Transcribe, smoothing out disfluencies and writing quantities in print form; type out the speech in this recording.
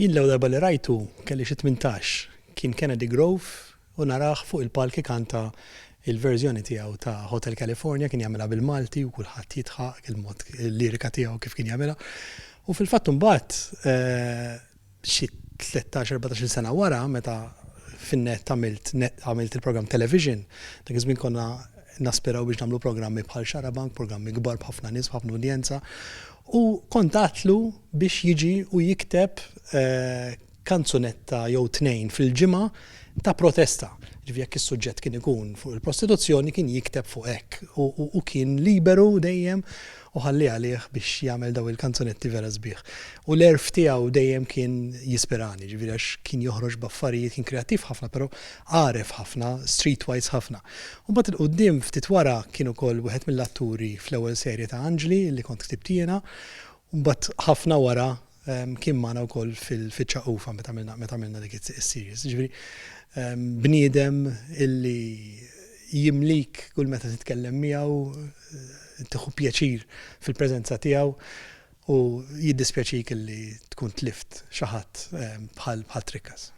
Jien l-ewwel darba li rajtu kelli xi 18, kien Kennedy Grove u narah fuq il-palk ikanta il-verżjoni tiegħu ta' Hotel California, kien jagħmilha bil-Malti u kulħadd jidħaq il-mod il-lirika tiegħu kif kien jagħmilha. U fil-fatt imbagħad xi 13, 14-il sena wara meta fin-NET għamilt għamilt il-programm Television, dak iż-żmien konna naspiraw biex nagħmlu programmi bħal Xarabank, programmi kbar b'ħafna nies, b'ħafna udjenza. U kont għadtlu biex jiġi u jikteb kanzunetta jew tnejn fil-ġimgħa ta' protesta. Ġifieri jekk is-suġġett kien ikun fuq il-prostituzzjoni kien jikteb fuq hekk. U kien liberu dejjem u ħalli għalih biex jagħmel dawn il-kanzunetti vera sbieħ. U l-għerf tiegħu dejjem kien jispirani, ġifieri għax kien joħroġ b'affarijiet, kien kreattiv ħafna però għaref ħafna, streetwise ħafna. U mbagħad 'il quddiem ftit wara kien ukoll wieħed mill-atturi fl-ewwel serje ta' Anġli li kont ktibt jiena u mbagħad ħafna wara kien magħna wkoll fil-Ċaqufa meta għamilna meta għamilna dik is-series. Ġifieri bniedem illi jimlik kull meta titkellem miegħu, tieħu pjaċir fil-preżenza tiegħu u jiddispjaċik illi tkun tlift xi ħadd bħal Trickas.